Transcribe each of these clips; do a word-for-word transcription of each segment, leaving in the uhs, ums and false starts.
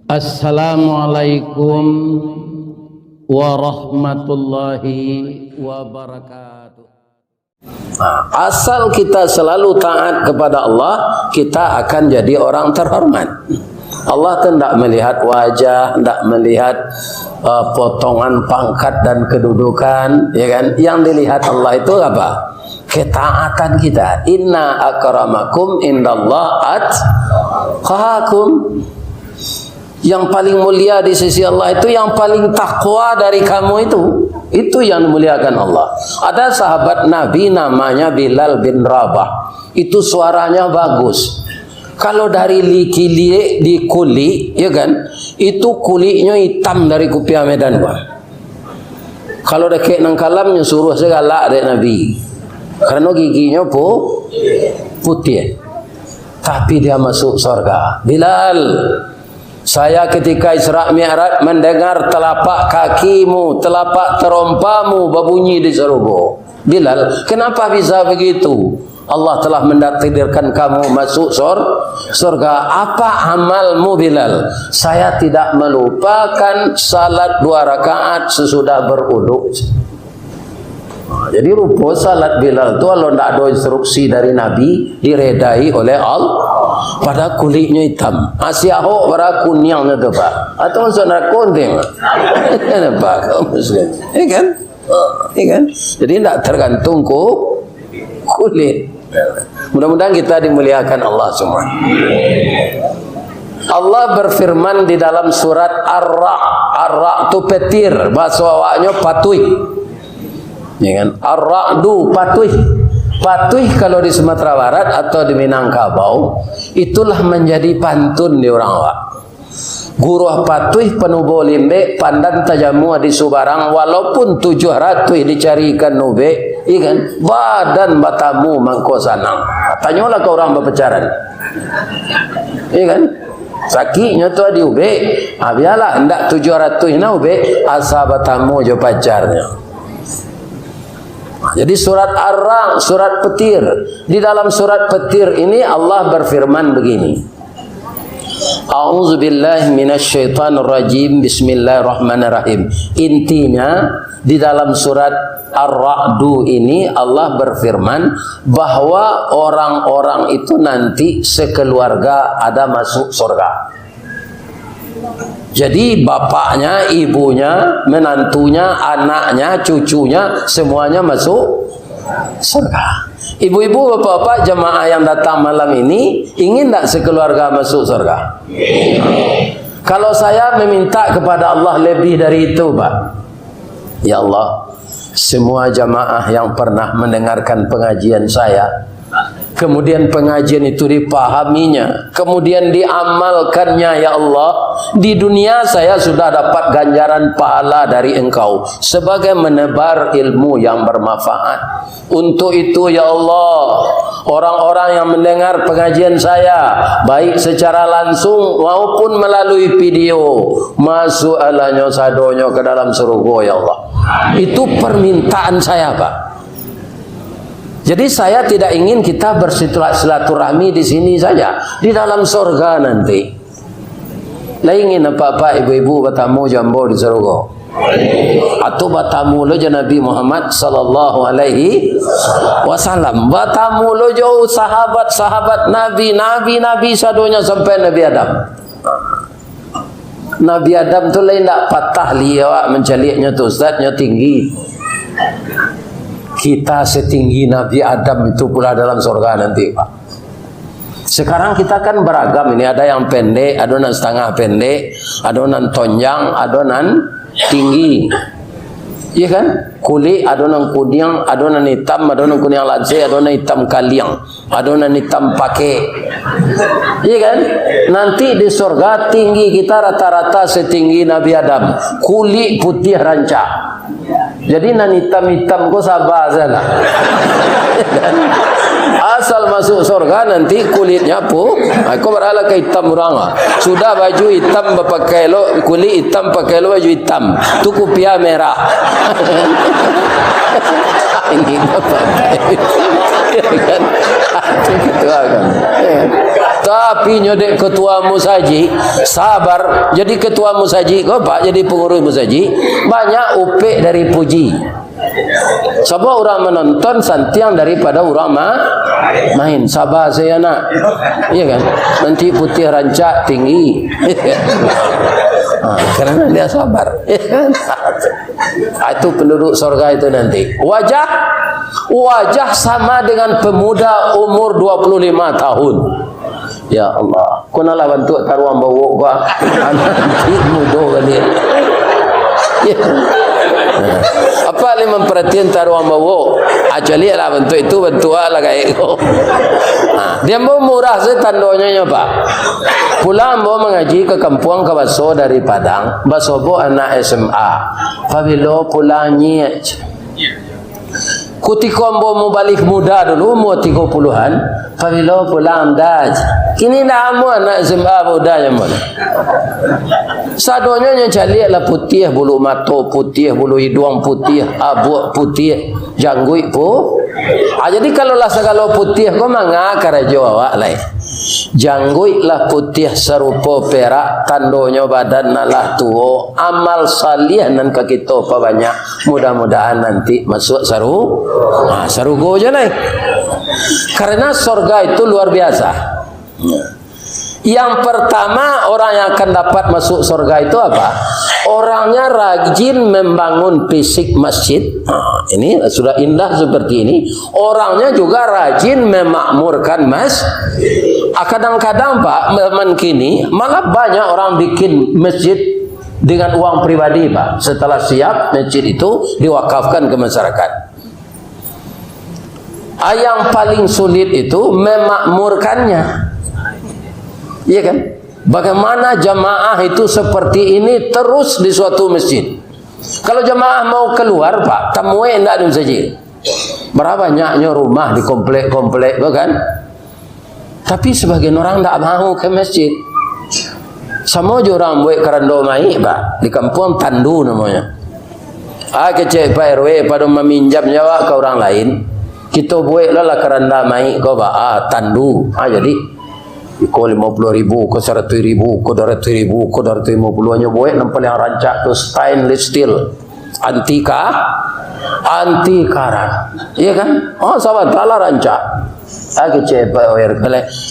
Assalamualaikum warahmatullahi wabarakatuh. Nah, asal kita selalu taat kepada Allah, kita akan jadi orang terhormat. Allah tu ndak melihat wajah, ndak melihat, eh, potongan pangkat dan kedudukan, ya kan? Yang dilihat Allah itu apa? Ketaatan kita. "Inna akramakum indallah atqakum." Yang paling mulia di sisi Allah itu yang paling takwa dari kamu itu. Itu yang dimuliakan Allah. Ada sahabat Nabi namanya Bilal bin Rabah. Itu suaranya bagus. Kalau dari li-, kiliek di kulik, ya kan? Itu kuliknyo hitam dari kupiah Medan, Bang. Kalau dakek nan kalam, nyo suruah sagalak dek Nabi. Karano giginyo pu-, putiah. Tapi dia masuk sorga. "Bilal, saya ketika Isra Mi'raj mendengar telapak kakimu, telapak terompamu babunyi di sarugo." "Bilal, kenapa bisa begitu?" "Allah telah menakdirkan kamu masuk sor-, surga." "Apa amalmu, Bilal?" "Saya tidak melupakan salat dua rakaat sesudah berwudu." Nah, jadi rupo salat Bilal tu, kalau ndak ado instruksi dari Nabi, diredai oleh Allah. Padahal kuliknyo hitam. Asi ahok bara kuniangnyo tu, Pak. Atau masuk narako, enti, Pak. Nampak kau, Muslim? Ya kan? Ya kan? Jadi, ndak tergantung ku-, kulik. Mudah-mudahan kita dimuliakan Allah semua. Allah berfirman di dalam surat Ar-Ra'd. Ar-Ra'd tu petir, bahasa awaknyo patuih. Ya kan? Ar-Ra'du, patuih. Patuih kalau di Sumatera Barat atau di Minangkabau, itulah menjadi pantun di urang awak. Guruah patuih panubo limbek, pandan tajamua di subarang, walaupun tujuah ratuih dicarikan ubek, iya kan? Badan batamu mangko sanang. Tanyolah ka urang bapacaran. Iya kan? Sakiknyo tu adi ubek, ah, bialah, ndak tujuah ratuih na ubek, asa batamu jo pacarnyo. Jadi surat Ar-Ra'd, surat petir. Di dalam surat petir ini Allah berfirman begini. A'udzubillahi minasyaitonirrajim. Bismillahirrahmanirrahim. Intinya, di dalam surat Ar-Ra'du ini Allah berfirman bahwa orang-orang itu nanti sekeluarga ada masuk surga. Jadi, bapaknya, ibunya, menantunya, anaknya, cucunya, semuanya masuk surga. Ibu-ibu, bapak-bapak, jamaah yang datang malam ini, ingin tak sekeluarga masuk surga? Kalau saya meminta kepada Allah lebih dari itu, Pak. Ya Allah, semua jamaah yang pernah mendengarkan pengajian saya, kemudian pengajian itu dipahaminya, kemudian diamalkannya, ya Allah, di dunia saya sudah dapat ganjaran pahala dari Engkau sebagai menebar ilmu yang bermanfaat. Untuk itu, ya Allah, orang-orang yang mendengar pengajian saya, baik secara langsung maupun melalui video, masuk alanyo sadonyo ke dalam surga, ya Allah. Itu permintaan saya, Pak. Jadi, saya tidak ingin kita bersilaturahmi di sini saja, di dalam surga nanti. Lah ingin apak-apak, ibu-ibu batamu jo ambo di sarugo? Atau batamu lo jo Nabi Muhammad sallallahu alaihi wasallam? Batamu lo jo sahabat-sahabat Nabi, nabi-nabi sadonyo sampai Nabi Adam. Nabi Adam tu lai ndak patah li awak mancaliaknyo tu, Ustaz, nyo tinggi. Kita setinggi Nabi Adam itu pula dalam surga nanti, Pak. Sekarang kita kan beragam ini, ada yang pendek, ada nan setengah pendek, ada nan tonjang, ada nan tinggi. Iya kan? Kulik, ada nan kuniang, ada nan hitam, ada nan kuniang lansek, ada nan hitam kaliang, ada nan hitam pakek. Iya kan? Nanti di surga tinggi kita rata-rata setinggi Nabi Adam. Kulik putih rancak. Jadi, nan itam-itam ko saba sajolah. Asal masuk surga nanti kulitnya pu-, ah, ko baralah ka itam urang lah. Sudah baju itam bapakai lo, kulit itam pakai lo baju itam. Tu kupiah merah. Ini apa? Ya kan? Ketua kan. Eh. Tapi nyo dek ketua musajik, sabar. Jadi ketua musajik ko, Pak, jadi pengurus musajik, banyak upek dari puji. Sabab urang manonton santiang daripada urang ma-, main. Sabar sajo, nak. Iya kan? Nanti putiah rancak tinggi. Ha, karena dia sabar. Iya kan? Ah, itu penduduk sorga itu nanti. Wajah, wajah sama dengan pemuda umur dua puluh lima tahun. Ya Allah, konalah bantuak taruang bawok ko, ah. Anak kecil mudo baliak. Ya. Apa lai mamparatian taruang bawok? Ah, caliaklah bantuak itu, bantuak lah gaek ko. Ah, dia mau murah se tandonyo nyo, Pak. Pulang ambo mangaji ka kampuang ka baso dari Padang, basobok anak S M A. Pabilo pulang nyiak. Kutiko ambo mubalig muda dulu, umua tigo puluhan, pabilo pulang dah. Kini dah amuah anak S M A muda nyo mah. Sadonyo nyo caliak lah putiah, bulu mato putiah, bulu iduang putiah, abuak putiah, jangguik pu-, ah, jadi kalau lah sagalo putiah ko, manga karajo awak lai. Jangguik lah putiah sarupo perak, tandonyo badan nan lah tuo, amal saliah nan ka kito pabanyak. Mudah-mudahan nanti masuak saru-, ha, sarugo jo lai. Karena sorga itu luar biasa. Yang pertama, orang yang akan dapat masuk sorga itu apa? Orangnya rajin membangun fisik masjid. Ha, ini sudah indah seperti ini. Orangnya juga rajin memakmurkan mas-, ah, kadang-kadang, Pak, zaman kini malah banyak orang bikin masjid dengan uang pribadi, Pak. Setelah siap, masjid itu diwakafkan ke masyarakat. Ah, yang paling sulit itu memakmurkannya. Iya kan? Bagaimana jamaah itu seperti ini terus di suatu masjid? Kalau jamaah mau keluar, Pak, tamuai ndak di masjid. Bara banyaknyo rumah di komplek-komplek tu kan. Tapi sabagian urang ndak mau ka masjid. Samo jo urang buek karando mayik, Pak. Di kampuang tandu namonyo. Ah, kecek Pak R W, pado maminjam nyo awak ka urang lain. Kito buek lo lah karando mayik ko, Pak. Ah, tandu. Ah, jadi, iko limo puluah ribu, ko saratuih ribu, ko duo ratuih ribu, ko duo ratuih limo puluah nyo buek, nan paliang rancak tu stainless steel. Anti ka-, anti karat. Iya kan? Oh, sabanta lah rancak. Ah, kecek Pak R W,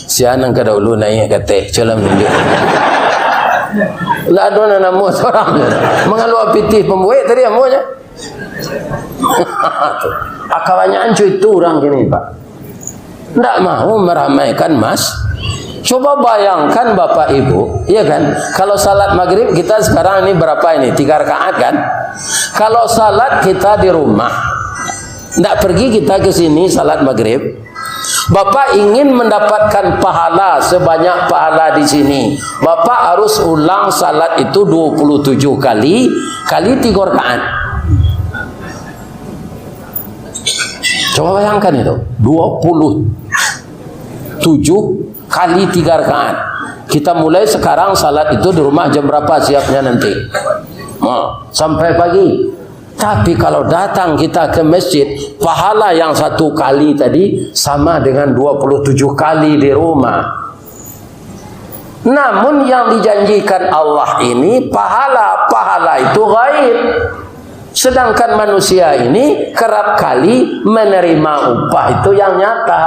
sia nan ka daulu naiak ka ateh, cubo lah manunjuak. Ndak ado nan namuah surang. Mangaluak pitih pambuek tadi amuahnyo. Ah, kabanyakan co itu urang kini, Pak. Ndak mau maramaikan mas-, Coba bayangkan Bapak Ibu, iya kan? Kalau salat maghrib kita sekarang ini berapa ini? Tiga rakaat kan? Kalau salat kita di rumah, ndak pergi kita ke sini salat maghrib, Bapak ingin mendapatkan pahala sebanyak pahala di sini, Bapak harus ulang salat itu dua puluh tujuh kali, kali tiga rakaat. Coba bayangkan itu, dua puluh tujuh kali tiga rakaat. Kita mulai sekarang, salat itu di rumah jam berapa siapnya nanti? Ha, sampai pagi. Tapi kalau datang kita ke masjid, pahala yang satu kali tadi sama dengan dua puluh tujuh kali di rumah. Namun yang dijanjikan Allah ini, pahala-pahala itu gaib. Sedangkan manusia ini kerap kali menerima upah itu yang nyata.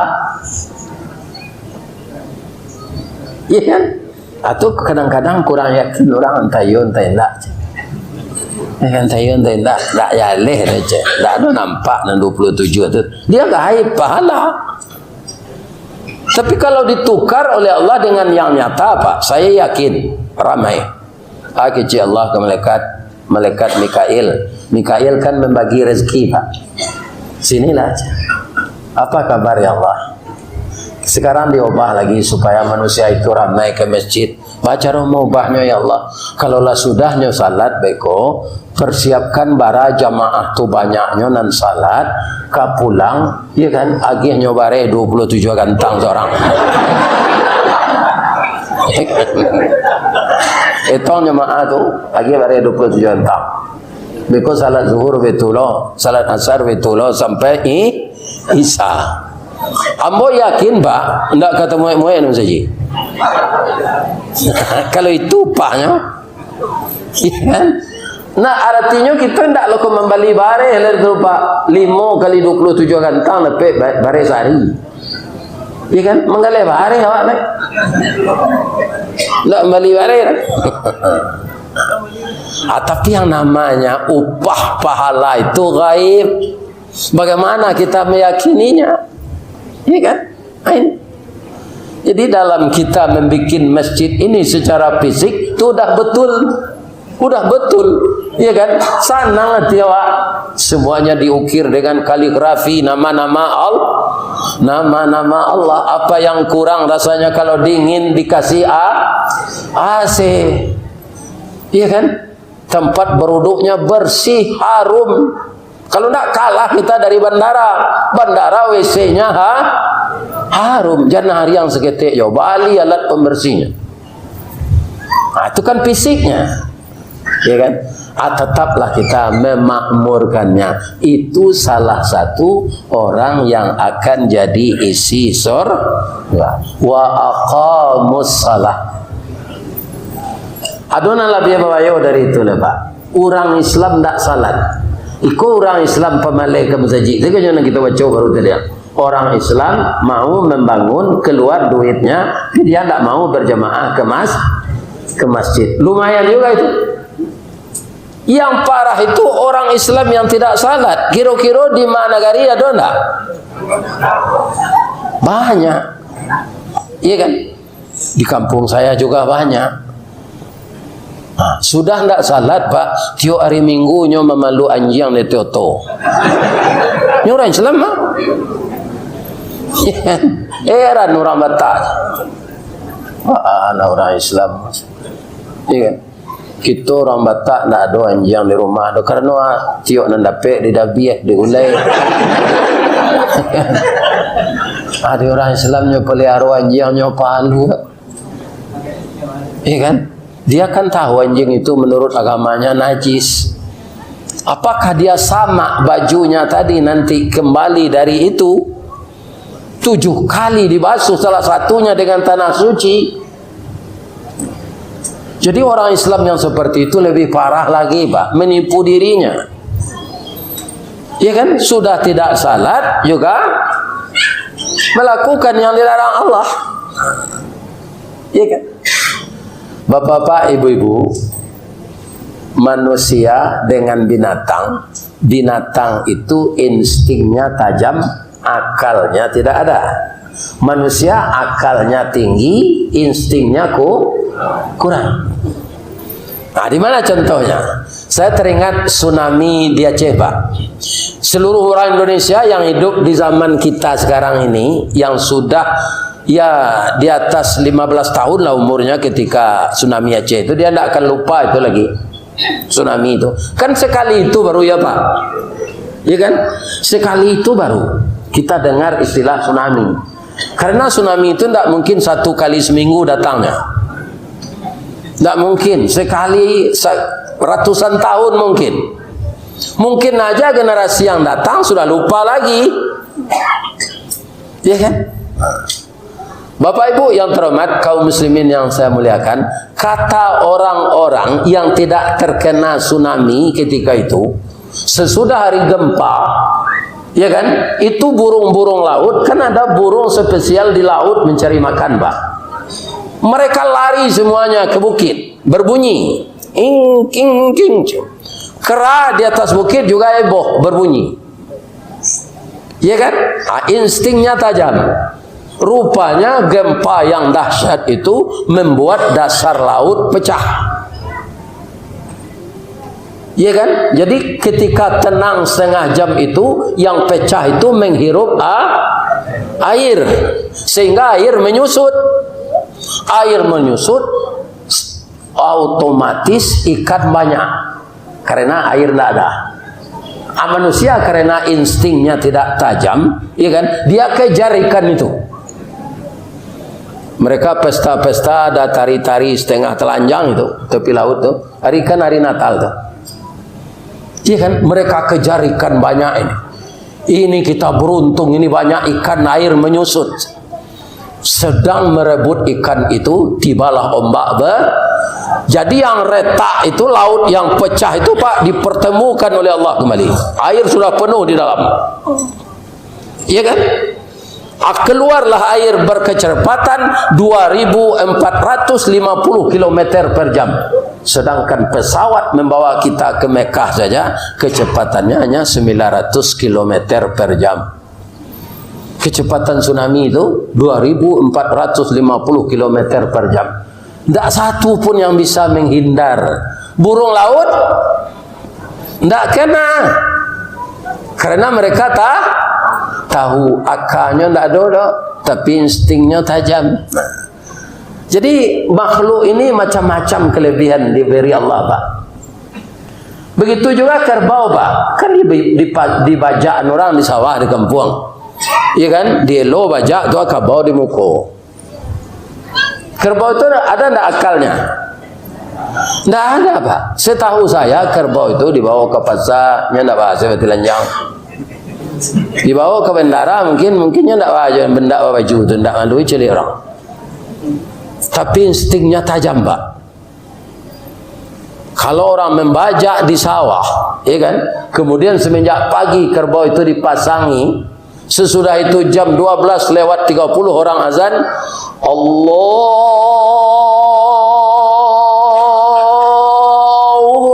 Iya kan? Atau kadang-kadang kurang yakin orang, entah iyo, entah indak. Ya kan, entah iyo, entah indak. Ndak jaleh dah, cek. Ndak ada nampak nan dua puluh tujuh tu. Dia gaib, pahala. Tapi kalau ditukar oleh Allah dengan yang nyata, Pak, saya yakin ramai. Ah, kecek Allah ka malaikat, malaikat Mikail. Mikail kan membagi rezeki, Pak. Sinilah aja. Apa kabar, ya Allah? Sekarang diubah lagi supaya manusia itu ramai ke masjid. Bacaro maubahnyo, ya Allah. Kalau lah sudahnyo salat beko, persiapkan bara jamaah tu banyaknyo nan salat, ka pulang, ya kan, agiahnyo bareh dua puluh tujuh gantang surang. Etong jamaah tu, agiah bareh dua puluh tujuh gantang. Beko salat zuhur baitu lo, salat asar baitu lo, sampai i-, isya. Ambo yakin, Pak, ndak ka tamuek-muek nan saji. Kalau itu pahnyo, iya kan? Nah, aratinyo kito ndak lo ko mambali bareh lah tu, Pak. Limo kali dua puluh tujuah gantang dapek ba-, bareh sahari. Iya kan? Manggaleh bareh awak, Pak. Ndak mambali bareh lah. Ah, tapi yang namanya upah pahala itu gaib. Bagaimana kita meyakininya? Iya kan? Nah, ini. Jadi, dalam kita membuat masjid ini secara fisik, itu udah betul. Udah betul. Iya kan? Sanang hati awak. Semuanya diukir dengan kaligrafi nama-nama Al-, nama-nama Allah. Apa yang kurang rasanya kalau dingin dikasih A-, A C? Iya kan? Tempat beruduknya bersih, harum. Kalau ndak, kalah kita dari bandara. Bandara W C-nya ha-, harum. Jan hariang saketek jo, bali alat pembersihnya. Nah, itu kan fisiknya. Ya kan? Ah, tetaplah kita memakmurkannya. Itu salah satu orang yang akan jadi isi surga. Wa aqamus salah. Ado nan labiah babayo dari itu lah, Pak. Urang Islam ndak salat. Iko urang Islam pamaleh ka masajik. Tadi kan nan kito baco baru tadi, ya. Orang Islam mau membangun, keluar duitnya, tapi dia ndak mau berjamaah ke mas-, ke masjid. Lumayan juga itu. Yang parah itu orang Islam yang tidak salat. Kiro-kiro di ma nagari ado ndak? Banyak. Iya kan? Di kampung saya juga banyak. Ha, sudah ndak salat, Pak, tiok hari Minggu nyo mamalua anjiang di oto. Nyo urang Islam, ha? Heran urang Batak. Wah, anak urang Islam. Iya kan? Kito urang Batak ndak ado anjiang di rumah tu, karano, ah, tiok nan dapek didabiah, digulai. Ado urang Islam nyo paliharo anjiang nyo palu. Iya kan? Dia kan tahu anjing itu menurut agamanya najis. Apakah dia samak bajunya tadi nanti kembali dari itu? Tujuh kali dibasuh salah satunya dengan tanah suci. Jadi orang Islam yang seperti itu lebih parah lagi, Pak, menipu dirinya. Ya kan? Sudah tidak salat juga melakukan yang dilarang Allah. Ya kan? Bapak-bapak, ibu-ibu, manusia dengan binatang, binatang itu instingnya tajam, akalnya tidak ada. Manusia akalnya tinggi, instingnya ku-, kurang. Nah, di mana contohnya? Saya teringat tsunami di Aceh, Pak. Seluruh orang Indonesia yang hidup di zaman kita sekarang ini, yang sudah, ya, di atas lima belas tahun lah umurnya ketika tsunami Aceh itu, dia ndak akan lupa itu lagi. Tsunami itu. Kan sekali itu baru, ya, Pak? Ya kan? Sekali itu baru kita dengar istilah tsunami. Karena tsunami itu ndak mungkin satu kali seminggu datangnya. Ndak mungkin. Sekali sa-, ratusan tahun mungkin. Mungkin aja generasi yang datang sudah lupa lagi. Ya kan? Bapak Ibu yang terhormat, kaum muslimin yang saya muliakan, kata orang-orang yang tidak terkena tsunami ketika itu, sesudah hari gempa, ya kan, itu burung-burung laut, kan ada burung spesial di laut mencari makan, Pak. Mereka lari semuanya ke bukit, berbunyi, ing, king, king, king. Kera di atas bukit juga heboh, berbunyi. Iya kan? Ah, instingnya tajam. Rupanya gempa yang dahsyat itu membuat dasar laut pecah. Iya kan? Jadi ketika tenang setengah jam itu, yang pecah itu menghirup a-, air. Sehingga air menyusut. Air menyusut, otomatis ikan banyak. Karena air ndak ada. Ah, manusia karena instingnya tidak tajam, ya kan? Dia kejar ikan itu. Mereka pesta-pesta, ada tari-tari setengah telanjang itu, tepi laut tu. Hari kan hari Natal tu. Ya kan? Mereka kejar ikan banyak ini. Ini kita beruntung, ini banyak ikan, air menyusut. Sedang merebut ikan itu, tibalah ombak ber-, jadi yang retak itu, laut yang pecah itu, Pak, dipertemukan oleh Allah kembali. Air sudah penuh di dalam. Iya kan? Ah, keluarlah air berkecepatan dua ribu empat ratus lima puluh kilometer per jam. Sedangkan pesawat membawa kita ke Mekah saja, kecepatannya hanya sembilan ratus kilometer per jam. Kecepatan tsunami itu dua ribu empat ratus lima puluh kilometer per jam. Ndak satu pun yang bisa menghindar. Burung laut ndak kena. Karena mereka ta-, tahu, akalnyo ndak ado doh, tapi instingnya tajam. Nah. Jadi, makhluk ini macam-macam kelebihan diberi Allah, Pak. Begitu juga kerbau, Pak. Kan di, di, dibajak orang di sawah, di kampuang. Iya kan? Dielo bajak tu, kabau di muko. Kerbau tu ada ndak akalnya? Ndak ada, Pak. Setahu saya, kerbau itu dibawa ke pasar, nyo ndak bahaso batilanjang. Dibawa ke bandara, mungkin, mungkin nyo ndak bahaso, ndak babaju tu, ndak malu caliak orang. Tapi instingnya tajam, Pak. Kalau orang membajak di sawah, ya kan? Kemudian semenjak pagi kerbau itu dipasangi, sesudah itu jam dua belas lewat tiga puluh orang azan, "Allahu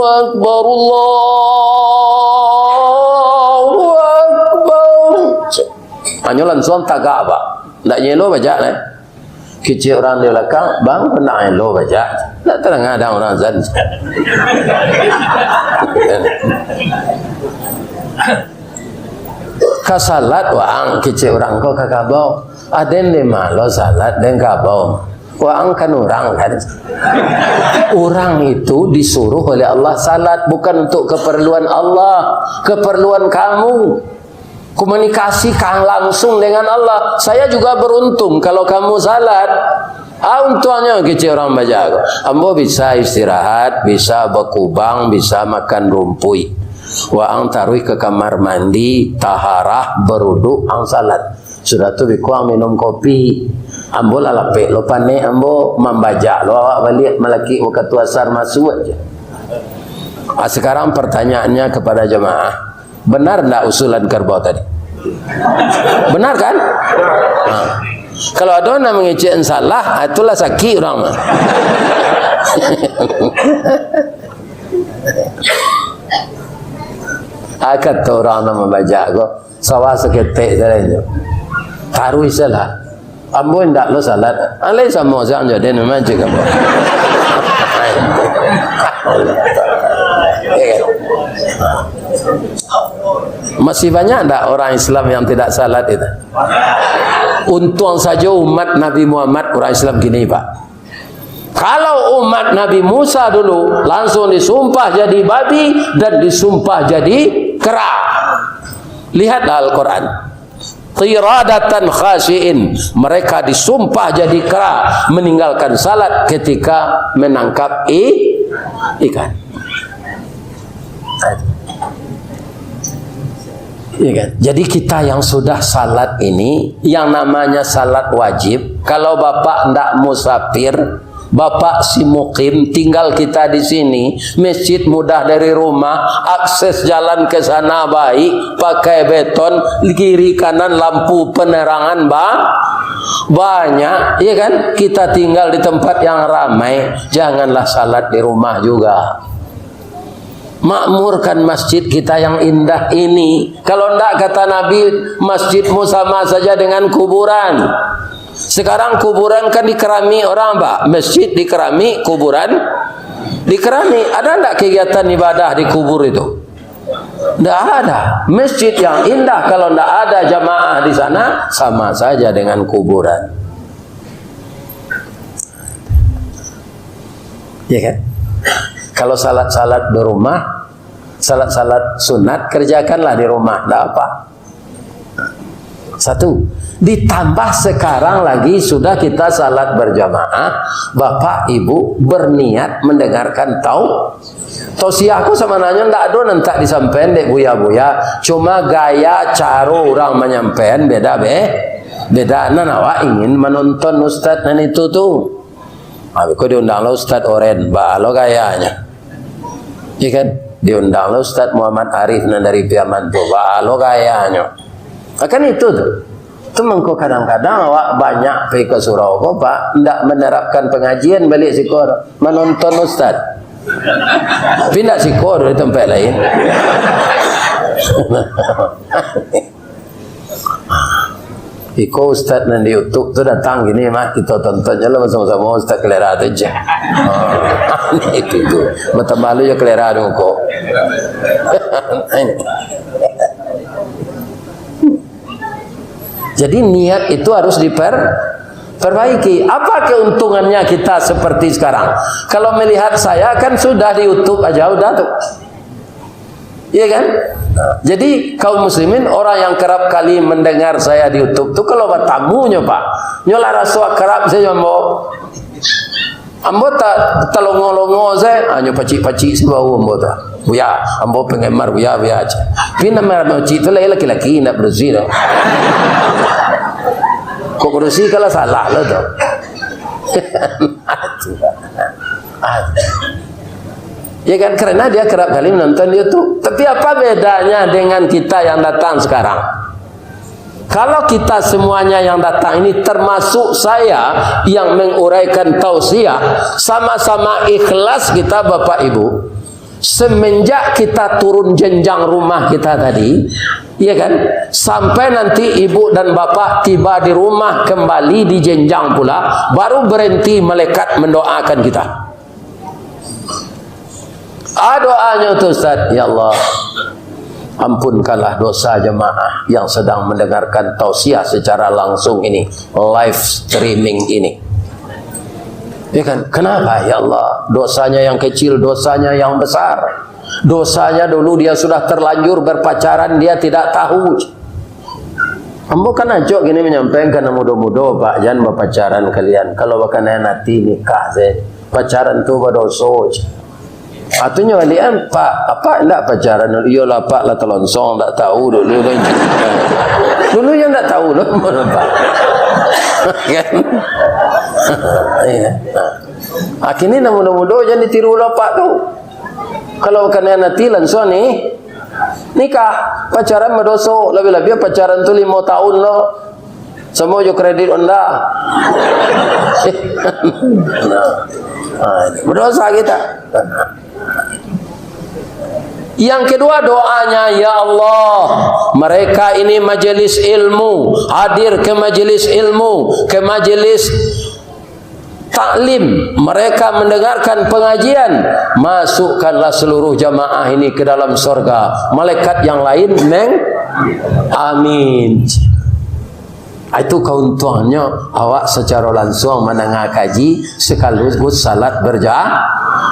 Akbar, Allahu Akbar." Hanyo langsuang tagak, Pak. Ndak nyelo bajak, eh. Kecek urang di balakang, "Bang, kok ndak elo bajak? Ndak tadanga dek urang azan." Ka salat waang, kecek urang ko ka kabau. Aden di ma lo salat den kabau? Waang kan urang, kan? Urang itu disuruh oleh Allah salat, bukan untuk keperluan Allah, keperluan kamu. Komunikasi ka langsung dengan Allah. Saya juga beruntung kalau kamu salat. Ah, untuangnyo kecek urang bajak ko. Ambo bisa istirahat, bisa bakubang, bisa makan rumpuik. Waang taruih ka kamar mandi, taharah, baruduk, ang salat. Sudah tu bikuang minum kopi. Ambo lah lapek lo panek, ambo mambajak lo awak baliak, malakik wakatu asar masuak je. Ah, sekarang pertanyaannya kepada jemaah. Benar ndak usulan kerbau tadi? Benar kan? Ha. Kalau ado nan mangecek salah, ah, itulah sakik urang mah. Ah, kato urang nan mambajak ko, sawah saketek sajo. Taruih salah. Ambo indak lo salat. Alai samo sajo den mamancing ambo. Masih banyak ndak orang Islam yang tidak salat itu? Untuang sajo umat Nabi Muhammad orang Islam kini, Pak. Kalau umat Nabi Musa dulu, langsung disumpah jadi babi dan disumpah jadi kera. Lihatlah Al-Quran. Qiradatan khasi'in. Mereka disumpah jadi kera, meninggalkan salat ketika menangkap i-, ikan. Ya kan? Jadi kita yang sudah salat ini, yang namanya salat wajib, kalau bapak ndak musafir, bapak si mukim, tinggal kita di sini, masjid mudah dari rumah, akses jalan ke sana baik, pakai beton, kiri kanan lampu penerangan ba-, banyak, ya kan? Kita tinggal di tempat yang ramai, janganlah salat di rumah juga. Makmurkan masjid kita yang indah ini. Kalau ndak, kata Nabi, masjidmu sama saja dengan kuburan. Sekarang kuburan kan dikerami orang, Pak. Masjid dikerami, kuburan dikerami. Ada ndak kegiatan ibadah di kubur itu? Ndak ada. Masjid yang indah, kalau ndak ada jamaah di sana, sama saja dengan kuburan. Ya kan? Kalau salat-salat di rumah, salat-salat sunat, kerjakanlah di rumah, ndak apa. Satu. Ditambah sekarang lagi sudah kita salat berjamaah, bapak ibu berniat mendengarkan tau-, tausiah. Ko sabananyo ndak ado nan tak disampaian dek buya-buya, cuma gaya caro urang manyampaian beda be-, beda. Nan awak ingin manonton ustaz nan itu tu. Ha, beko diundang lah Ustaz Oren, baa lo gayanyo. Iya kan? Diundang lah Ustaz Muhammad Arif nan dari Piaman tu, baa lo gayanyo. Ha, kan itu tu. Tu mangko kadang-kadang awak banyak pai ka surau ko, Pak, ndak menerapkan pengajian baliak siko, manonton ustaz. Tapi ndak siko doh, di tempat lain. Iko ustaz nan di YouTube tu datang kini mah, kito tonton je lah basamo-samo Ustaz Kalera tu je. Ah, itu tu. Batambah lu jo kalera di muko. Jadi niat itu harus diper-, perbaiki. Apa keuntungannya kita seperti sekarang? Kalau melihat saya kan sudah di YouTube aja udah tu. Iya kan? Nah, jadi kaum muslimin, orang yang kerap kali mendengar saya di YouTube tu, kalau batamu nyo, Pak, nyo lah raso akrab sajo ambo. Ambo ta-, talongo-longo sajo, ha, nyo pacik-pacik sajo bau ambo tu. Buya, ambo penggemar Buya, Buya aja. Tapi nan pacik tu lai laki-laki, indak padusi tu. Kok padusi kalau salah lo tu. Ya kan, karena dia kerap kali menonton YouTube. Tapi apa bedanya dengan kita yang datang sekarang? Kalau kita semuanya yang datang ini, termasuk saya yang menguraikan tausiah, sama-sama ikhlas kita, Bapak Ibu, semenjak kita turun jenjang rumah kita tadi, ya kan, sampai nanti ibu dan bapak tiba di rumah kembali di jenjang pula, baru berhenti malaikat mendoakan kita. Ah, doanyo tu, Ustaz, "Ya Allah, ampunkanlah dosa jemaah yang sedang mendengarkan tausiah secara langsung ini, live streaming ini." Ya kan? Kenapa, ya Allah? Dosanya yang kecil, dosanya yang besar. Dosanya dulu dia sudah terlanjur berpacaran, dia tidak tahu. Ambo kan acok kini manyampaikan ka nan mudo-mudo, Pak, jan bapacaran kalian. Kalau bakanai ati nikah se, pacaran tu badoso. Atunyo baliak an, Pak, apak ndak pacaran dulu? Iyolah, Pak, lah talonsong, ndak tahu dulu kan. Dulu yo ndak tahu doh, Pak. Kan? Iya. Akhirnyo nan mudo-mudo jan ditiru lah, Pak, tu. Kalau bakanai ati langsuang ni, nikah, pacaran badoso, labiah-labiah pacaran tu limo tahun lo, samo jo kredit Honda. Nah, ha, badoso kita. Yang kedua doanya, "Ya Allah, mereka ini majelis ilmu, hadir ke majelis ilmu, ke majelis taklim, mereka mendengarkan pengajian, masukkanlah seluruh jamaah ini ke dalam sorga." Malaikat yang lain meng-, amin. Itu kauntuangannyo, awak sacaro lansuang mandanga kaji, sekaligus salat berja-,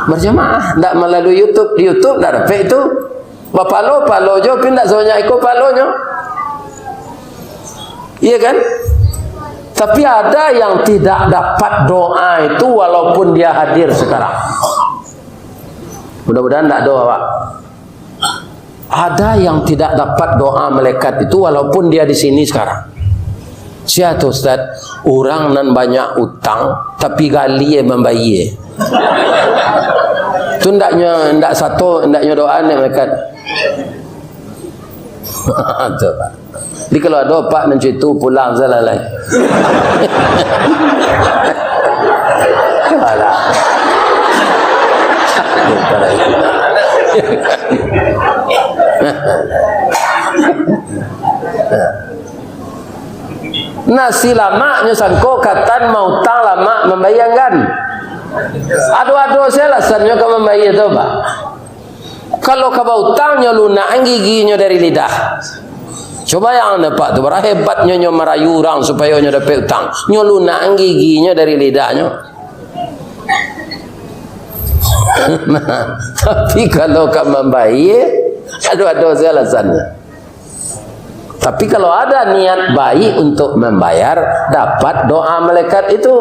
berjamaah. Ndak malalui YouTube. Di YouTube ndak dapek itu. Bapalo, palo jo, tapi ndak sabanyak iko palonyo. Iya kan? Tapi ada yang tidak dapat doa itu walaupun dia hadir sekarang. Mudah-mudahan ndak ada, awak. Ada yang tidak dapat doa malaikat itu walaupun dia di sini sekarang. Sia tu, Ustaz? Urang nan banyak utang, tapi gali mambayie. Tu ndaknyo, ndak sato, ndaknyo doa ni malaikat. Tu, Pak. Jadi, kalau ado Pak nan cito, pulang salah lai. Alah. Nasi lamak nyo sangko katan mautang lamak mambayie anggan. Ado-ado sajo alasannyo ka mambayie tu, Pak. Kalau ka bautang, nyo lunak giginyo dari lidah. Coba yang nampak tu, bara hebatnyo nyo marayu urang supayo nyo dapek utang. Nyo lunak giginyo dari lidahnyo. Nah, tapi kalau ka mambayie, ado-ado sajo alasannyo. Tapi kalau ada niat baik untuk mambayar, dapat doa malaikat itu.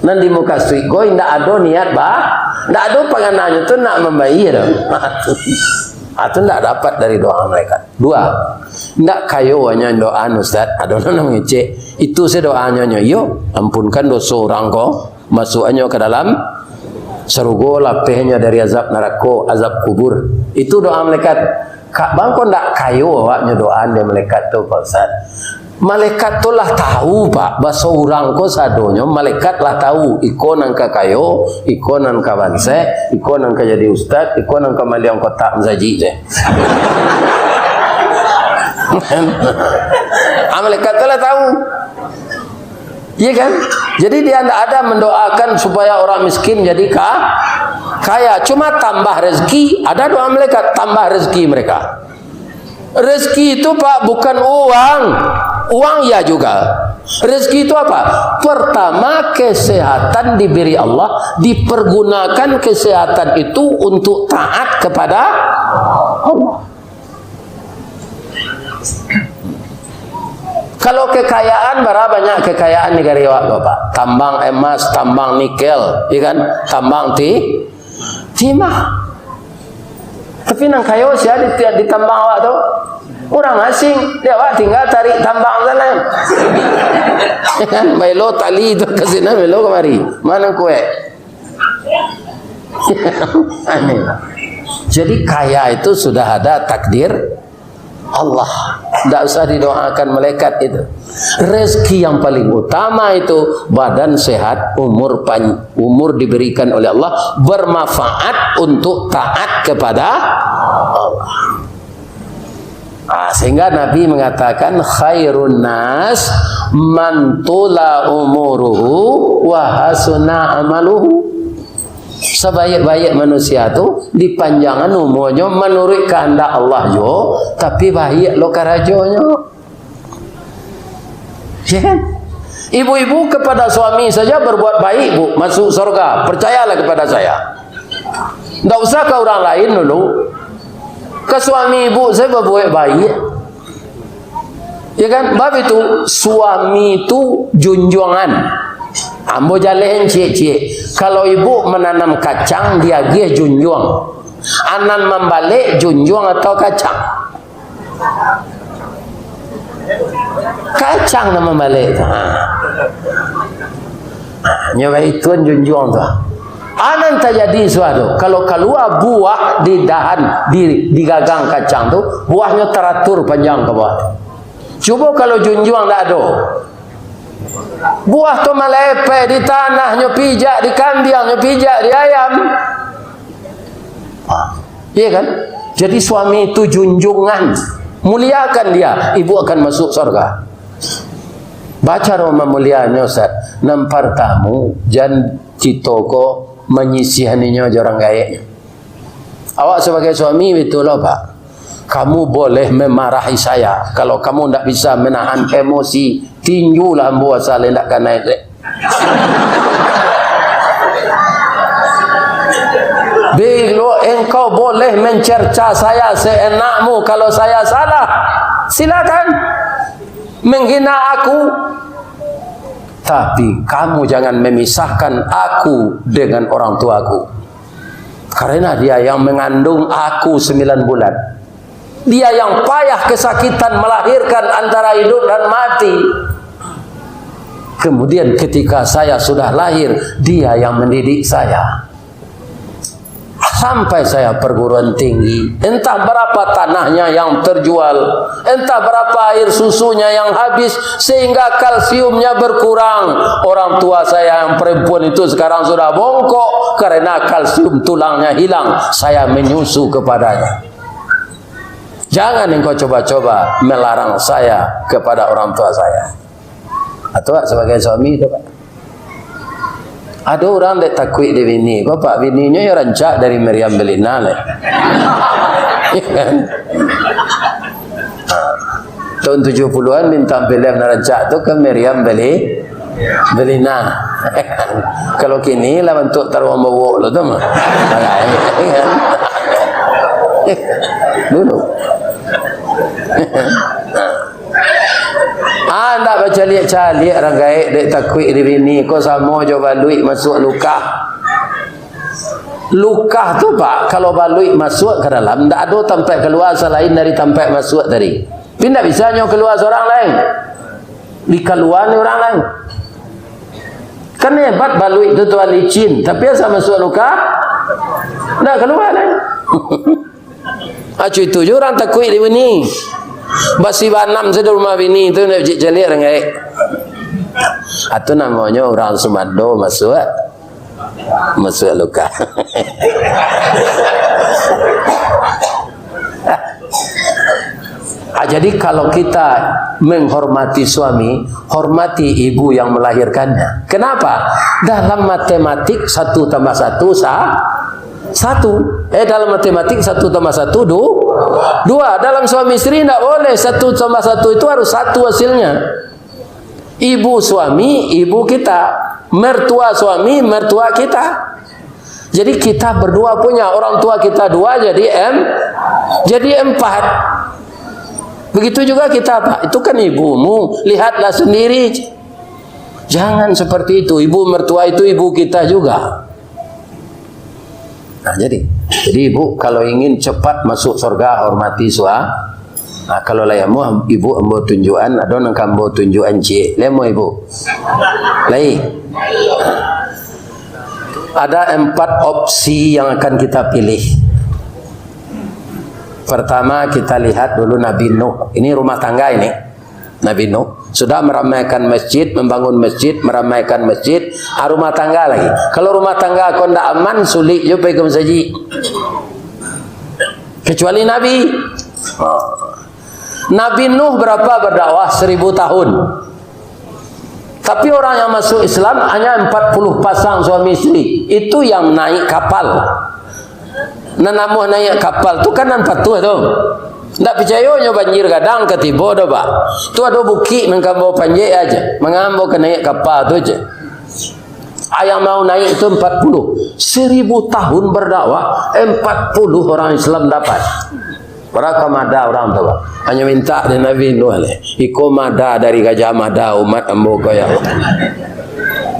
Nan di muka suik ko indak ado niat ba-, indak ado pangananyo tu nak mambayar tu. Ah, tu indak dapat dari doa malaikat. Dua, indak kayo hanyo doa, "Ustaz, ado nan mangecek." Itu se doanyo nyo, "Iyo, ampunkan doso urang ko." Masuaknyo ka dalam sarugo, lapehnyo dari azab narako, azab kubur. Itu doa malaikat. Kak bang ko ndak kayo awaknyo doa dek malaikat tu, Pak Ustaz. Malaikat tu lah tahu, Pak, baso urang ko sadonyo, malaikat lah tahu, iko nan ka kayo, iko nan ka bansaik, iko nan ka jadi ustaz, iko nan ka maliang kotak masajik se. Ah, malaikat tu lah tahu. Iya kan? Jadi dia ndak ada mendoakan supaya orang miskin jadi ka-, kaya. Cuma tambah rezeki, ada doa malaikat, tambah rezeki mereka. Rezeki itu, Pak, bukan uang. Uang ya juga. Rezeki itu apa? Pertama, kesehatan diberi Allah, dipergunakan kesehatan itu untuk taat kepada Allah. Kalau kekayaan, bara banyak kekayaan di nagari awak ko, Pak? Tambang emas, tambang nikel, iya kan? Tambang ti-, timah. Tapi nan kayo sia di, di tambang awak tu? Urang asing. Di awak tinggal tarik tambang sajo. Iya kan? Baelo tali tu ka sinan, baelo kamari. Mano kuek? Aneh. Jadi, kaya itu sudah ada takdir Allah. Ndak usah didoakan malaikat itu. Rezeki yang paling utama itu badan sehat, umur pan-, umur diberikan oleh Allah, bermanfaat untuk taat kepada Allah. Ah, sehingga Nabi mengatakan, "Khairun nas man tula umuruhu wa hasuna amaluhu." Sabaik-baik manusia tu dipanjangan umurnyo manuruik kahandak Allah juo, tapi baik lo karajonyo. Ya kan? Ibu-ibu kepada suami saja berbuat baik, Bu, masuk surga. Percayalah kepada saya. Ndak usah ka urang lain dulu. Ka suami ibu saja babuek baik. Ya kan? Bab itu, suami tu junjuangan. Ambo jaleh ciek-ciek. Kalau ibu mananam kacang, diagiah junjuang. Anan mambalek, junjuang atau kacang? Kacang nan mambalek tu. Ha. Ha, nyo baituan junjuang tu. Anan tajadi suatu. Kalau kalua buah di dahan, di, di gagang kacang tu, buahnyo taratur panjang ka bawah tu. Cubo kalau junjuang ndak ado. Buah tu malepeh di tanah, nyo pijak di kambiang, nyo pijak di ayam. Ha. Iya kan? Jadi suami itu junjungan. Muliakan dia, ibu akan masuk surga. Baca doa mamuliaanyo, Ustaz. Nan partamu, jan kito ko manyisihaninyo jo urang gaeknyo. Awak sabagai suami, batua lo, Pak. Kamu boleh memarahi saya. Kalau kamu ndak bisa menahan emosi, tinjulah ambo asal indak kanai dek. Bilo engkau boleh mencerca saya seenakmu, kalau saya salah, silakan menghina aku. Tapi kamu jangan memisahkan aku dengan orang tuaku. Karena dia yang mengandung aku sembilan bulan. Dia yang payah kesakitan melahirkan antara hidup dan mati. Kemudian ketika saya sudah lahir, dia yang mendidik saya. Sampai saya perguruan tinggi, entah berapa tanahnya yang terjual, entah berapa air susunya yang habis, sehingga kalsiumnya berkurang. Orang tua saya yang perempuan itu sekarang sudah bongkok karena kalsium tulangnya hilang. Saya menyusu kepadanya. Jangan engkau coba-coba melarang saya kepada orang tua saya. Atau sebagai suami tu, Pak. Ado urang dek takuik di bini ko, Pak, bininyo yo rancak dari Meriam Bellina, leh. Iya kan? Ha. Tahun tujuh puluhan bintang filem nan rancak tu kan Meriam Beli-, Bellina. Kalau kini lah bantuak Taruang Bawok lo tu mah. Dulu. Caliak-caliak urang gaek dek takuik di bini ko samo jo baluik masuak lukah. Lukah tu, Pak, kalau baluik masuak ka dalam, ndak ado tampek kalua salain dari tampek masuak tadi. Tapi ndak bisa nyo kalua surang lai. Dikalua ni urang lai. Kan hebat baluik tu, tuan, licin, tapi asa masuak lukah, ndak kalua lai. Acu itu jo urang takuik di bini. Basi banam sajo rumah bini tu, ndak caliak-caliak urang gaek. Atu namonyo urang sumando masuak, masuak lukah. Ah, jadi kalau kita menghormati suami, hormati ibu yang melahirkannya. Kenapa? Dalam matematik satu tambah satu sa-, satu. Eh, dalam matematik satu tambah satu du-, dua. Dalam suami isteri ndak boleh, satu tambah satu itu harus satu hasilnya. Ibu suami, ibu kita. Mertua suami, mertua kita. Jadi kita berdua punya, orang tua kita dua, jadi em-, jadi empat. Begitu juga kita, Pak. Itu kan ibumu, lihatlah sendiri. Jangan seperti itu. Ibu mertua itu ibu kita juga. Nah, jadi, jadi ibu kalau ingin cepat masuk surga, hormati sua-, nah, kalau lai amuah, ibu ambo tunjuakan, ado nan ka ambo tunjuakan ciek. Lai amuah ibu? Lai. Ada empat opsi yang akan kita pilih. Pertama, kita lihat dulu Nabi Nuh. Ini rumah tangga ini. Nabi Nuh sudah meramaikan masjid, membangun masjid, meramaikan masjid, ah, rumah tangga lagi. Kalau rumah tangga ko ndak aman, sulik jo pai ka masajik. Kecuali Nabi. Nabi Nuh berapa berdakwah? Seribu tahun. Tapi orang yang masuk Islam hanya empat puluh pasang suami isteri. Itu yang naik kapal. Nan namuah naik kapal tu kan nan patuah tu. Ndak picayo nyo banjir gadang ka tibo doh, Pak. Tu ado bukik nan ka ambo panjek aja. Manga ambo ka naik kapal tu aja. Ayang mau naik tu empat puluh. Seribu tahun berdakwah, empat puluh orang Islam dapat. Bara ka mada urang tu, Pak? Hanyo mintak dek Nabi Nuh leh. Iko mada dari Gajah Mada umat ambo ko, ya Allah.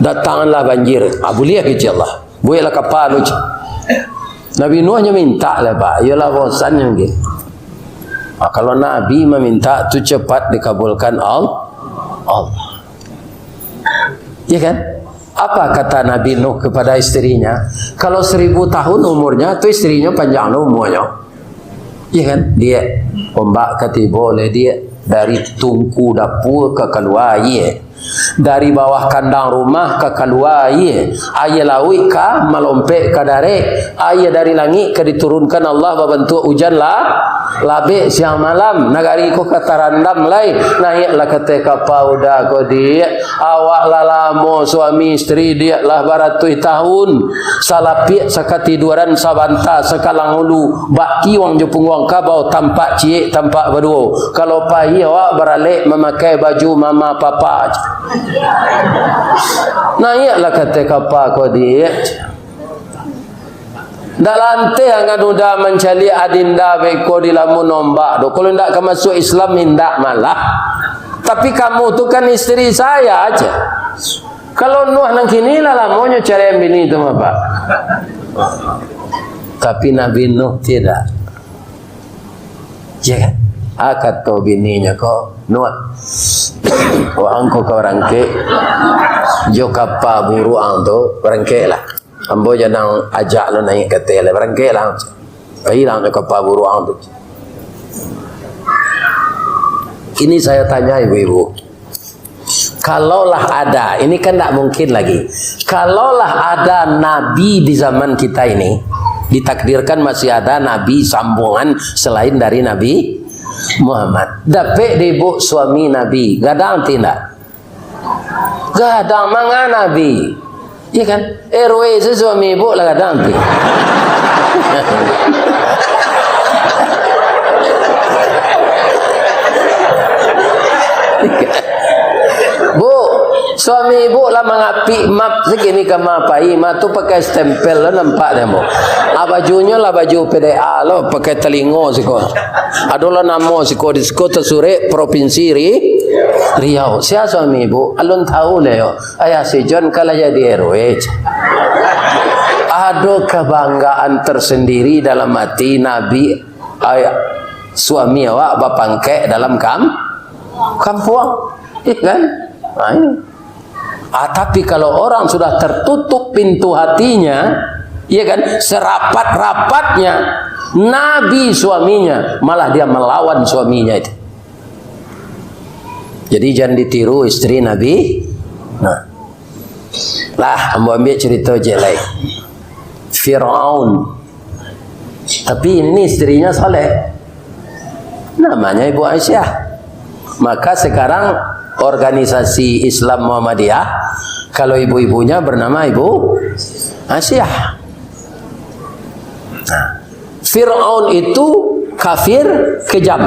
Datangkanlah banjir. Ah, buliah kecek Allah. Bueklah kapa tu, cek. Nabi Nuh nyo mintak lah, Pak. Iyolah bosan nyo mungkin. Ah, kalau Nabi mamintak tu cepat dikabulkan Al-, Allah. Ya kan? Apa kata Nabi Nuh kepada istrinya? Kalau seribu tahun umurnya, tu istrinya panjang lah umurnya. Ya kan? Diak, ombak ka tibo leh, Diak. Dari tungku dapua ka kalua aia. Dari bawah kandang rumah ka kalua aia. Aia lauik ka malompek ka darek. Aia dari langik ka diturunkan Allah babantuak ujan lah, labek siang malam. Nagari ko ka tarandam lai. Naiaklah ka ateh kapa uda ko, Diak. Awak lah lamo suami isteri, Diak, lah baratuih tahun. Salapiak sakatiduaran sabanta sakalang ulu, bak tiuang jo pungguang kabau, tampak ciek, tampak baduo. Kalau pai awak baralek mamakai baju mama papa. Naiaklah ka ateh kapa ko, Diak. Ndak lanteh angan uda mancaliak adinda beko di lamun ombak tu. Kalau ndak ka masuak Islam, indak malah. Tapi kamu tu kan isteri saya aja. Kalau Nuh nan kini lah lamonyo cari bini tu mah, Pak. Tapi Nabi Nuh tidak. Ya kan? Ah, kato bininyo ko, "Nuh, wak ang ko ka barangkek, jo kapa buruak ang tu, barangkeklah. Ambo jan ang ajak lo naiak ka ateh lai, barangkeklah. Pailah jo kapa buruak ang tu." Ini saya tanya ibu-ibu. Kalaulah ada, ini kan ndak mungkin lagi. Kalaulah ada nabi di zaman kita ini, ditakdirkan masih ada nabi sambungan selain dari Nabi Muhammad. Dapek dibuk suami Nabi, gadang ti ndak? Gadang manga Nabi. Iya kan? R W se suami ibu lah gadang ti. Bu, Suami ibu lah mangapik map sakini ka ma pai, mah tu pakai stempel lah nampak dek ambo. Ah, bajunyo lah baju P D A lo, pakai talingo siko. Ado lah namo siko, di siko tasurek Provinsi Ri-, Riau. Sia suami ibu? Alun tahu lai yo. Ayah si John kalah jadi R W. Ado kabanggaan tersendiri dalam hati Nabi, ayah, suami awak bapangkek dalam kam-, kampuang. Iya kan? Nah, ini. Ah, tapi kalau orang sudah tertutup pintu hatinya, iya kan, serapat-rapatnya Nabi suaminya, malah dia melawan suaminya itu. Jadi, jangan ditiru istri Nabi. Nah. Lah, ambo ambiak carito ciek lai. Firaun. Tapi ini istrinya saleh. Namanya Ibu Aisyah. Maka sekarang organisasi Islam Muhammadiyah, kalau ibu-ibunya bernama Ibu Aisyah. Nah, Firaun itu kafir kejam.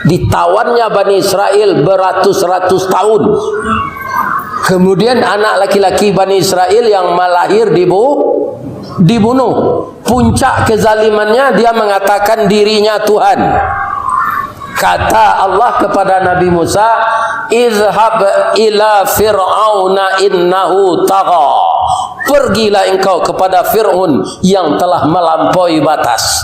Ditawannya Bani Israel beratus-ratus tahun. Kemudian anak laki-laki Bani Israel yang malahir dibu-, dibunuh. Puncak kezalimannya, dia mengatakan dirinya Tuhan. Kata Allah kepada Nabi Musa, "Izhab ila Fir'auna innahu tagha." Pergilah engkau kepada Fir'aun yang telah melampaui batas.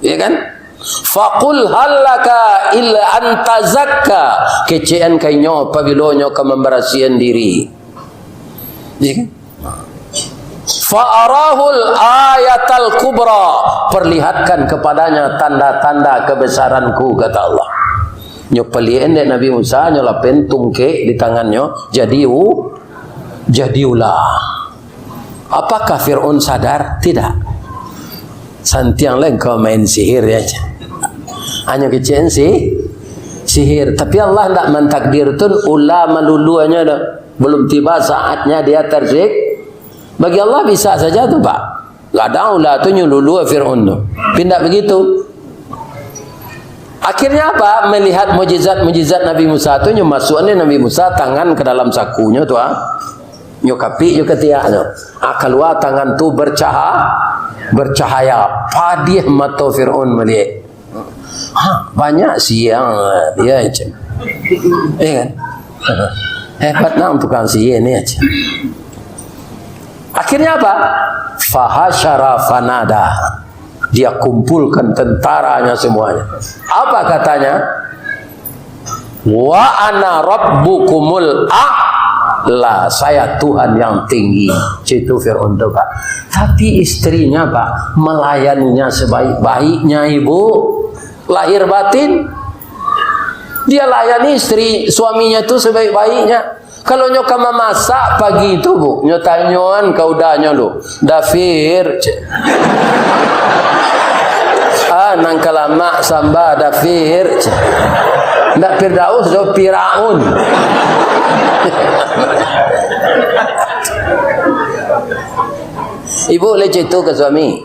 Ya kan? "Faqul hal laka illa an tazakka." Kecekan ka inyo pabilo nyo ka mambarasiahan diri. Ya kan? "Fa'arahul ayatal kubra." Perlihatkan kepadanya tanda-tanda kebesaran-Ku, kata Allah. Nyo paliakan dek Nabi Musa, nyo lapehkan tungkek di tangannyo, jadi u-, jadi ula. Apakah Fir'aun sadar? Tidak. Santiang lah engkau main sihir, ya. Hanyo kecekan si-, sihir. Tapi Allah ndak mantakdirkan ula maluluanyo doh. Belum tiba saatnya dia tersik-, bagi Allah bisa saja tu, Pak. Gadang ula tu nyo lulua Fir'aun tu. Tapi ndak begitu. Akhirnya apa? Melihat mujizat-mujizat Nabi Musa tu, nyo masuakan Nabi Musa tangan ke dalam sakunyo tu, ah. Nyo kapik jo katiaknyo. Ah, kalua tangan tu bercaha-, bercahaya. Padiah mato Fir'aun maliek. Ha, banyak sihir dia, cen. Ya kan? Hebat nah tukang sihir ni, cen. Akhirnya apa? Fahasyara fanada. Dia kumpulkan tentaranya semuanya. Apa katanya? "Wa ana rabbukumul a'la, saya Tuhan yang tinggi." Citu Fir'aun tu, Pak. Tapi istrinya, Pak, melayaninya sebaik-baiknya, Ibu. Lahir batin. Dia layani istri, suaminya tu sebaik-baiknya. Kalau nyo ka mamasak pagi tu, Bu, nyo tanyoan ka udanyo lu, "Dafir," cek. "Ah, nan ka lamak samba, Dafir," cek. Ndak Firdaus doh, Firaun. Ibu lai citu ka suami.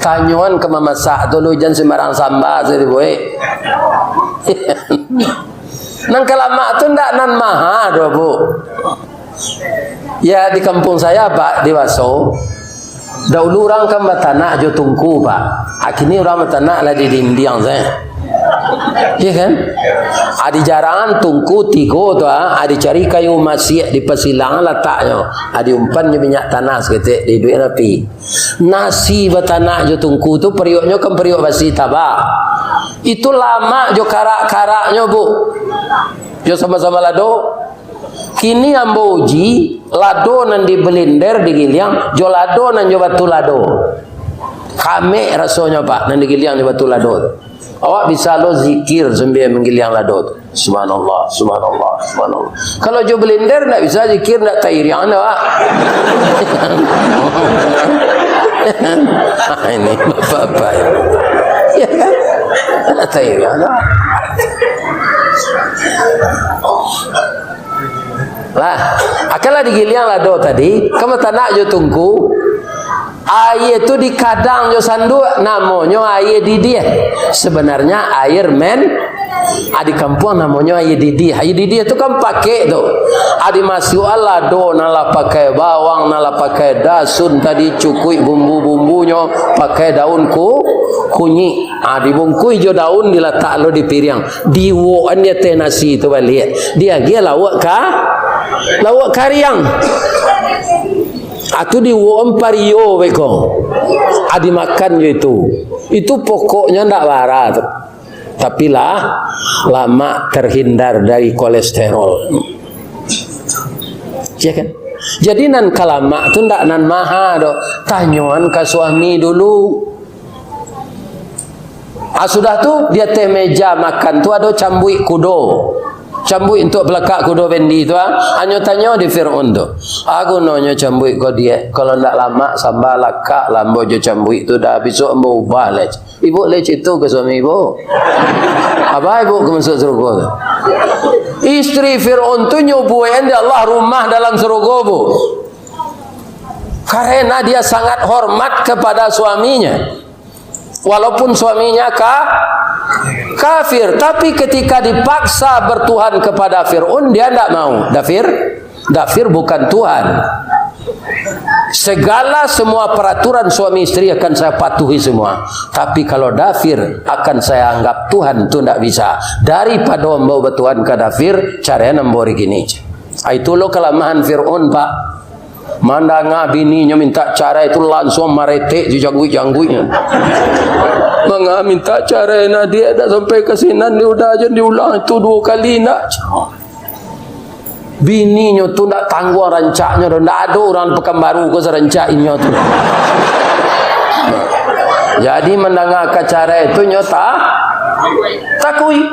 Tanyoan ka mamasak tu lu, jan sembarang samba sajo dibuek. Nan ka lamak tu ndak nan maha doh, Bu. Ya, di kampung saya, Pak, di Waso, dahulu urang kan batanak jo tungku, Pak. Kini urang batanak lah di dindiang sajo. Iya kan? Adi jarangan tungku tigo tu, ah, adi cari kayu masiak di pasilang lataknyo, adi umpan jo minyak tanah saketek, diiduikan api. Nasi batanak jo tungku tu, periuknyo kan periuk basi taba. Itu lamak jo karak-karaknyo, Bu. Jo sama-sama lado. Kini ambo uji, lado nan di blender digiliang, jo lado nan jo batu lado. Kamek rasonyo, Pak, nan digiliang jo batu lado tu. Awak bisa lo zikir sambia manggiliang lado tu. Subhanallah, subhanallah, subhanallah. Kalau jo blender ndak bisa zikir, ndak tairiang doh, Pak. Ini bapak-bapak ini. Ya kan? Ndak tairiang doh. Lah, akanlah digiliang lado tadi, ka batanak jo tungku. Aia tu dikadang jo sanduak, namonyo aia didiah. Sebenarnya air men-, Ah, di kampuang namonyo aia didih. Aia didih tu kan pakek tu. Ah, dimasuak lado, nan lah pakai bawang, nan lah pakai dasun tadi, cukuik bumbu-bumbunyo, pakai daun ku-, kunyik. Ah, dibungkuih jo daun, dilatak lo di piriang. Diiwokan di ateh nasi tu baliak. Diagiah lauak ka-, lauak kariang. Ah, tu diiwokan pario beko. Ah, dimakan jo itu. Itu pokoknyo ndak bara tu. Tapi lah, lamak terhindar dari kolesterol. Ya kan? Jadi nan ka lamak tu ndak nan maha doh. Tanyoan ka suami dulu. Ah, sudah tu, di ateh meja makan tu ado cambuik kudo. Cambuik untuak balakak kudo bendi tu, ah. Anyo tanyo di Fir'aun tu. Ah, gunonyo cambuik ko diak. Kalau ndak lamak, samba lakak lah ambo jo cambuik tu dah. Bisuak ambo ubah lai. Ibuk lai cito ka suami ibuk. Abah ibuk ka masuak sarugo tu. Istri Fir'aun tu nyo buekan dek Allah rumah dalam sarugo, Bu. Karena dia sangat hormat kepada suaminya. Walaupun suaminya ka-, kafir, tapi ketika dipaksa bertuhan kepada Fir'aun, dia ndak mau. Dafir, Dafir bukan Tuhan. Segala semua peraturan suami istri akan saya patuhi semua. Tapi kalau Dafir akan saya anggap Tuhan, tu ndak bisa. Daripada ambo bertuhan ka Dafir, caraian ambo ari kini. Ah, itu lo kelemahan Fir'aun, Pak. Mandanga bininyo minta carai tu, lansuang maretek jo jangguik-jangguiknyo. Manga minta carai, nah, diak dak sampai ka sinan, diudah jan diulang itu duo kali, ndak. Bininyo tu ndak tangguang rancaknyo doh, ndak ado urang Pekanbaru ko sarancak inyo tu. Jadi, mandanga ka carai tu, nyo ta-, takuik.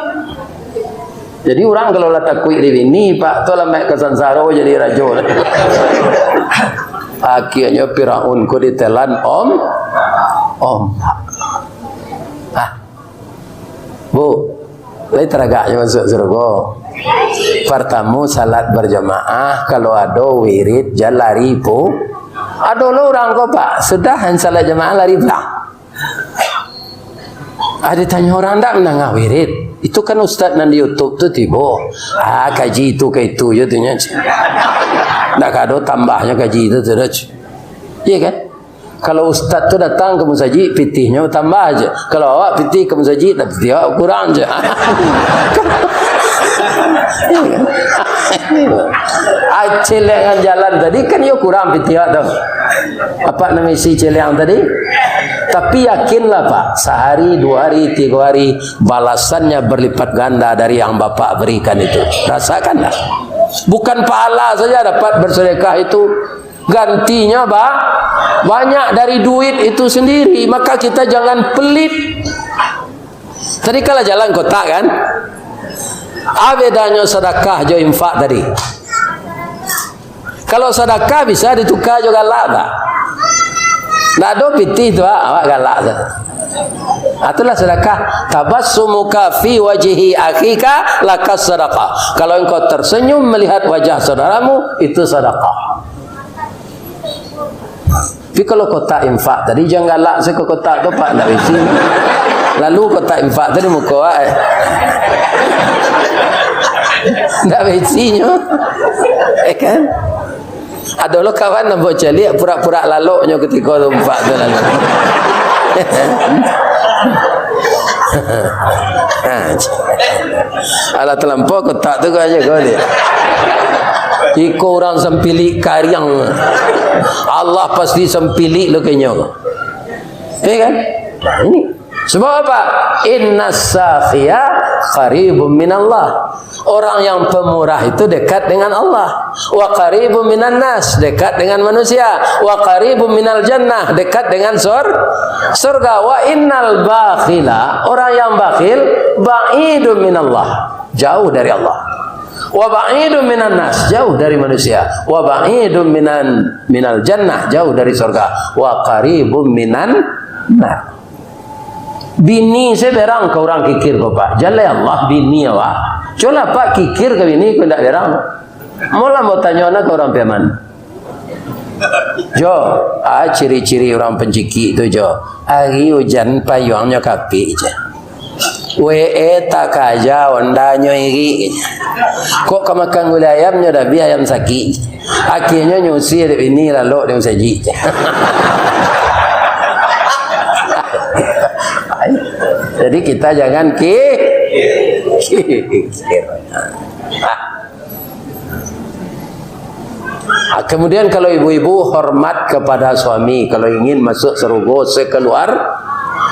Jadi, urang kalau lah takuik di bini, Pak, tu lah mak ka sansaro jadi rajo. Akhirnyo Firaun ko ditelan om-, ombak. Ah, Bu, lai taragaknyo masuak sarugo. Partamo, salat barjamaah, kalau ado wirid, jan lari pu-, ado lo urang ko, Pak, sudah salat jamaah lari pulang. Ah, ditanyo urang, "Ndak mandanga wirid? Itu kan ustaz nan di YouTube tu tibo. Ah, kaji itu ka itu je tu nyo." Ndak ka ado tambahnyo kaji itu tu doh. Iya kan? Kalau ustaz tu datang ka musajik, pitihnyo batambah je. Kalau awak pitih ka musajik, dah pitih awak kurang je. Ah, celeangan jalan tadi kan yo kurang pitih awak tu. Apak nan isi celeang tadi? Tapi yakinlah, Pak, sahari, duo hari, tigo hari, balasannya berlipat ganda dari yang Bapak berikan itu. Rasakanlah. Bukan pahala saja dapat bersedekah itu, gantinya ba-, banyak dari duit itu sendiri. Maka kita jangan pelit. Tadi kalau jalan kotak kan? Ah, bedanyo sadakah jo infak tadi. Kalau sadakah bisa dituka jo galak, Pak. Ndak ado pitih tu, Pak, awak galak tu. Ah, itulah sadakah. Tabassumuka fi wajhi akhika lakas sadakah. Kalau engkau tersenyum melihat wajah saudaramu, itu sadakah. Tapi kalau kotak infak tadi, jan galak se ka kotak tu, Pak, ndak baisi. Lalu kotak infak tadi muko awak, eh. Ndak baisinyo. Eh, kan? Ado lo kawan nan bocaliak pura-pura laloknyo kutiko tu infak tu lalu. Ha, alah talampau kotak tu ko aja ko dia. Iko urang sampilik kariang. Allah pasti sampilik lo ka inyo. Ya kan? Nah, ini. Sebab apa? Innas sakhiya qaribun minallah. Orang yang pemurah itu dekat dengan Allah. Wa qaribun minan nas, dekat dengan manusia. Wa qaribun minal jannah, dekat dengan sur-, surga. Wa innal bakhila, orang yang bakhil, ba'idun minallah, jauh dari Allah. Wa ba'idun minan nas, jauh dari manusia. Wa ba'idun minan, minal jannah, jauh dari surga. Wa qaribun minan nar. Bini se berang ka urang kikir ko, Pak. Jaleh Allah bini awak. Cubolah, Pak, kikir ka bini ko ndak berang. Molah mau tanyo na ka urang Piaman. Jo, ah, ciri-ciri urang pancikik tu, Jo. Ari ujan payuangnyo kapik je. W E takaja, ondanyo irik. Kok ka makan gulai ayam, nyo dabiah ayam sakik. Akhianyo nyo usir dek bini, lalok di musajik. Jadi kita jangan ki-, kikir. Ah, kemudian kalau ibu-ibu hormat kepada suami, kalau ingin masuk sarugo sekeluar-,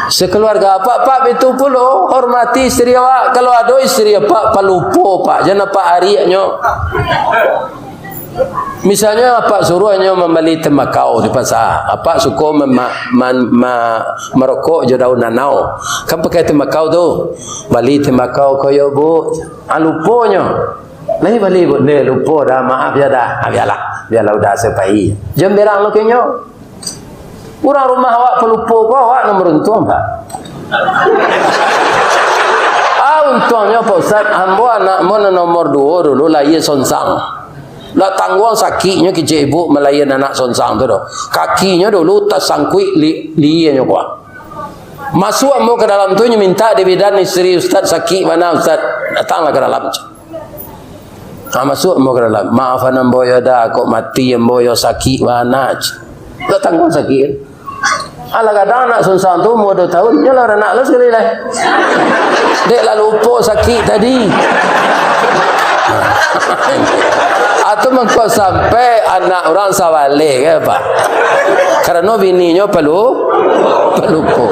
sekeluarga, apak-apak bitu pulo, hormati isteri awak. Kalau ado isteri apak palupo, Pak, jan apak ariaknyo. Misalnyo apak suruahnyo mambali tembakau di pasa, apak suko mema-, man-, ma-, marokok jo daun nanau, kan pakai tembakau tu, bali tembakau ko yo, Bu, ah, luponyo. Lai bali, Bu, ndeh, lupo dah, maaf ya dah. Ah, bialah, bialah udah sepai. Jan berang lo kenyo. Urang rumah awak palupo ko, awak nan baruntuang, Pak. Ah, untuangnyo, Pak Ustaz, ambo anak ambo nan nomor duo dulu lahia sonsang. Lah tangguang sakiknyo kecek ibu malahiakan anak sonsang tu doh. Kakinyo dulu tasangkuik li-, lihianyo ko. Masuak ambo ka dalam tu, nyo mintak di bidan, "Isteri Ustaz sakik bana, Ustaz." Datanglah ka dalam. Ha, masuak ambo ka dalam. "Maafan ambo yo dah, kok mati ambo yo sakik bana." Lah tangguang sakik kan. Alah, kadang anak sonsang tu umua duo taun, nyo lah baranak lah sakali lai. Dek lah lupo sakik tadi. Atau mangko sampai anak urang sabaleh, kan, Pak? Karano bininyo palu-, palupo.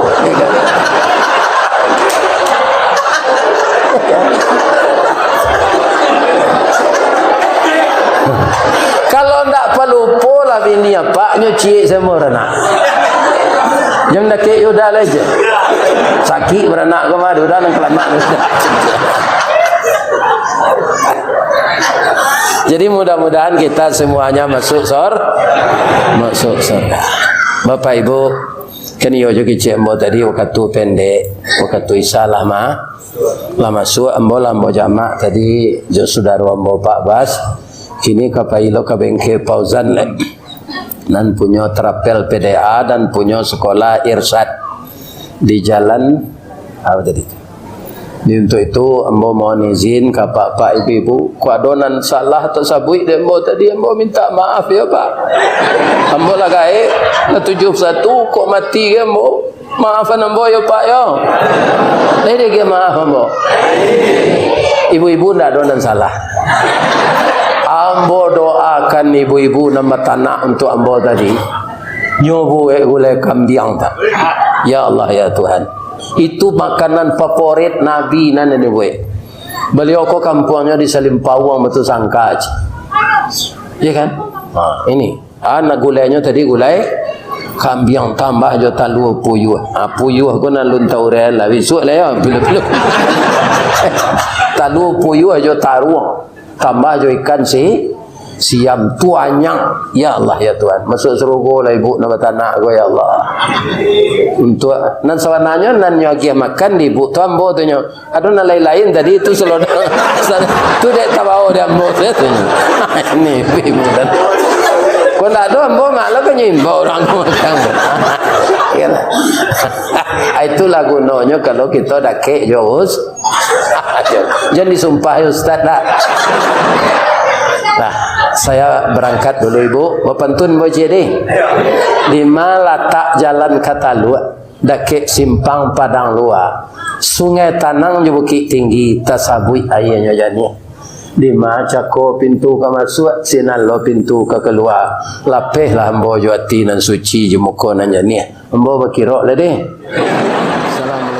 Kalau ndak palupo lah bini apaknyo, ciek samo baranak. Jan dakek yo, udah lah je. Sakik baranak ko mah, udah nang kalamak. Jadi mudah-mudahan kita semuanya masuk sor-, masuk surga. Bapak Ibu, kan iyo jo kecek ambo tadi, wakatu pendek, wakatu Isya lah mah. Lah masuak ambo, lah ambo jamak tadi jo sudaro ambo Pak Bas. Kini ka pai lo ka bengke Fauzan lai. Nan punyo Trapel P D A dan punyo sekolah Irsyad di jalan, apa tadi tu? Jadi, untuk itu, ambo mohon izin ka apak-apak, ibu-ibu, kok ado nan salah tasabuik dek ambo tadi, ambo minta maaf yo, Pak. Ambo lah gaek, lah tujuah puluah satu, kok mati ka ambo. Maafan ambo yo, Pak, yo. Lai dek maaf ambo. Ibu-ibu, ndak ado nan salah. Ambo doakan ibu-ibu nan batanak untuk ambo tadi. Nyo buek gulai kambiang, Pak. Ya Allah, ya Tuhan. Itu makanan favorit Nabi nan nyo buek. Baliau ko kampuangnyo di Salimpauang, Batu Sangka. Ya kan? Ha, ini. Ah, nan gulainyo tadi gulai kambiang tambah jo talua puyuah. Ah, puyuah ko nan lun tau rel lah, bisuak lah yo, pilu-pilu. Talua puyuah jo taruang, tambah jo ikan si-, siam tu anyang. Ya Allah, ya Tuhan. Masuak sarugo lah ibu nan batanak ko, ya Allah. Untuak nan sabananyo nan nyo agiah makan di ibu tu ambo tu nyo. Ado nan lain-lain tadi tu, salodang. Tu dek tabao di ambo tu, tu. Ini ibu dan. Kok ndak ado ambo, mak lo kan nyo imbau urang ko makan. Iyolah. Itulah gunonyo kalau kito dakek jo us-, jan disumpahi ustaz lah. Nah, saya berangkat dulu, Ibu. Bapantun, Bo Cik, di. Di ma latak jalan ka Taluak? Dakek simpang Padang Lua, Sungai Tanang jo Bukik Tinggi, tasabuik aianyo janiah. Di ma cako pintu ka masuak, sinan lo pintu ka kalua. Lapehlah ambo jo ati nan suci, jo muko nan janiah. Ambo bakirok lah deh. Assalamualaikum.